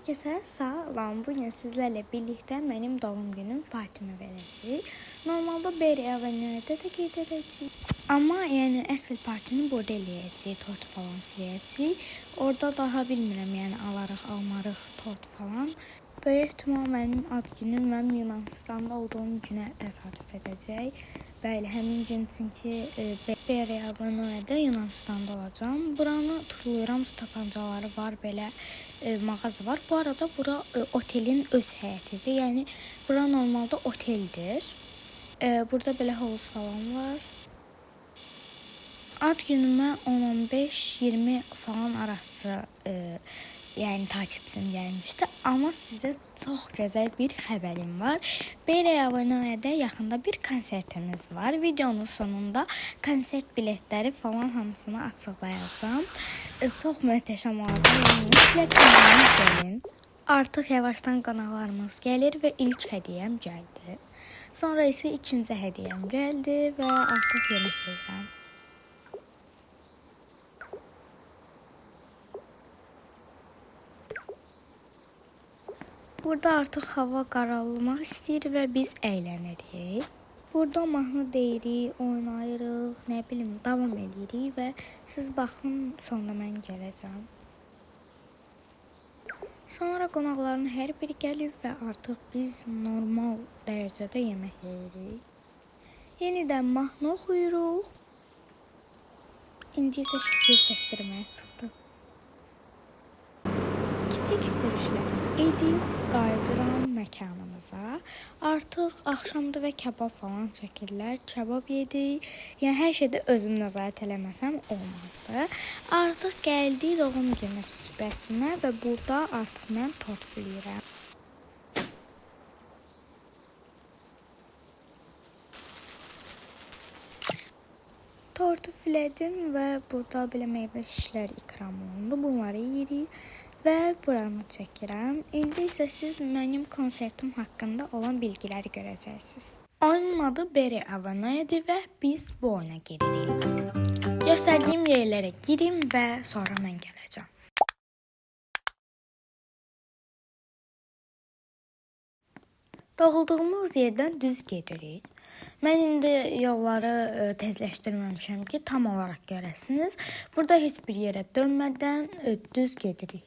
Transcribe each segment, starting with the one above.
Herkese salam. Bugün sizlerle birlikte benim doğum günüm partimi vereceğiz. Normalde Berry Avenue'de de gedəcəyik. Amma yəni əsl partini burada eləyəcəyik, tort falan eləyəcəyik. Orada daha bilmirəm, yəni alarıq, almarıq tort falan. Böyük ehtimal mənim ad günüm mənim Yunanıstanda olduğum günə təsadüf edəcək. Bəli, həmin gün çünki Berry Avenue'də Yunanıstanda olacağam. Buranı turlayıram, su tapancaları var, belə mağaza var. Bu arada bura otelin öz həyətidir. Yəni bura normalda oteldir. Burada belə hovuz falan var. Ad günümə 10-15-20 falan arası yəni takipçim gəlmişdi. Amma sizə çox gözəl bir xəbərim var. Berry Avenue'də yaxında bir konsertimiz var. Videonun sonunda konsert biletləri falan hamısını açıqlayacağam. Çox möhtəşəm olacaq. Yəni mütləq qonağınız gəlin. Artıq yavaşdan qonaqlarımız gəlir və ilk hədiyyəm gəldi. Sonra isə ikinci hədiyyəm gəldi və artıq yemək yeyirəm. Burada artıq hava qaralmaq istəyir və biz əylənirik. Burada mahnı deyirik, oynayırıq, nə bilim, davam eləyirik və siz baxın, sonra mən gələcəm. Sonra qonaqların hər biri gəlib və artıq biz normal dərəcədə yemək yeyirik. Yenidən mahnı oxuyuruq. İndi isə şəkil çəkdirməyə çıxdıq. Kiçik sürüşlər edib qayıdıram məkanımıza. Artıq axşamdır və kebab falan çəkirlər. Kebab yedik. Yəni hər şeydə özüm nəzarət eləməsəm olmazdı. Artıq gəldik doğum günü süfrəsinə və burada artıq mən tort fülüyürəm. Tortu fülədim və burada belə meyvə şişlər ikram olundu. Bunları yeyirik və buranı çəkirəm. İndi isə siz mənim konsertim haqqında olan bilgiləri görəcəksiniz. Oyunun adı Berry Avenue'dir və biz bu oyuna giririk. Göstərdiyim yerlərə girin və sonra mən gələcəm. Doğulduğumuz yerdən düz gedirik. Mən indi yolları tezləşdirməmişəm ki, tam olaraq görəsiniz. Burada heç bir yerə dönmədən düz gedirik.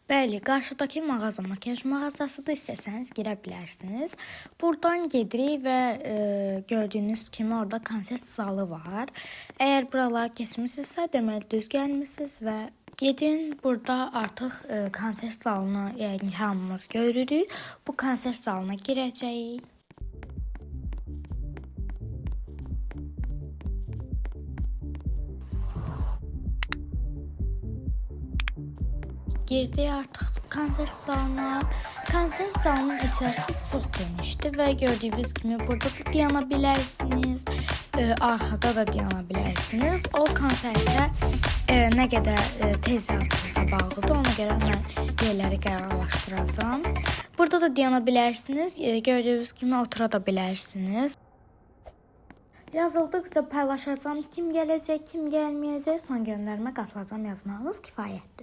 Bəli, qarşıdakı mağaza makyaj mağazasıdır. İstəsəniz girə bilərsiniz. Buradan gedirik və gördüyünüz kimi orada konsert zalı var. Əgər buraları keçmisinizsə, deməli düz gəlmisiniz və gedin. Burada artıq konsert zalını, yəni hamımız görürük. Bu konsert zalına girəcəyik. Girdik artıq konsert zalına. Konsert zalının içərisi çox genişdir və gördüyünüz kimi burada da dayana bilərsiniz, arxada da dayana bilərsiniz. O konsertə nə qədər tez yazdığınıza bağlıdır. Ona görə mən yerləri qərarlaşdıracağam. Burada da dayana bilərsiniz, gördüyünüz kimi otura da bilərsiniz. Yazıldıqca paylaşacağam kim gələcək, kim gəlməyəcək. Son göndərimə qatılacağam, yazmağınız kifayətdir.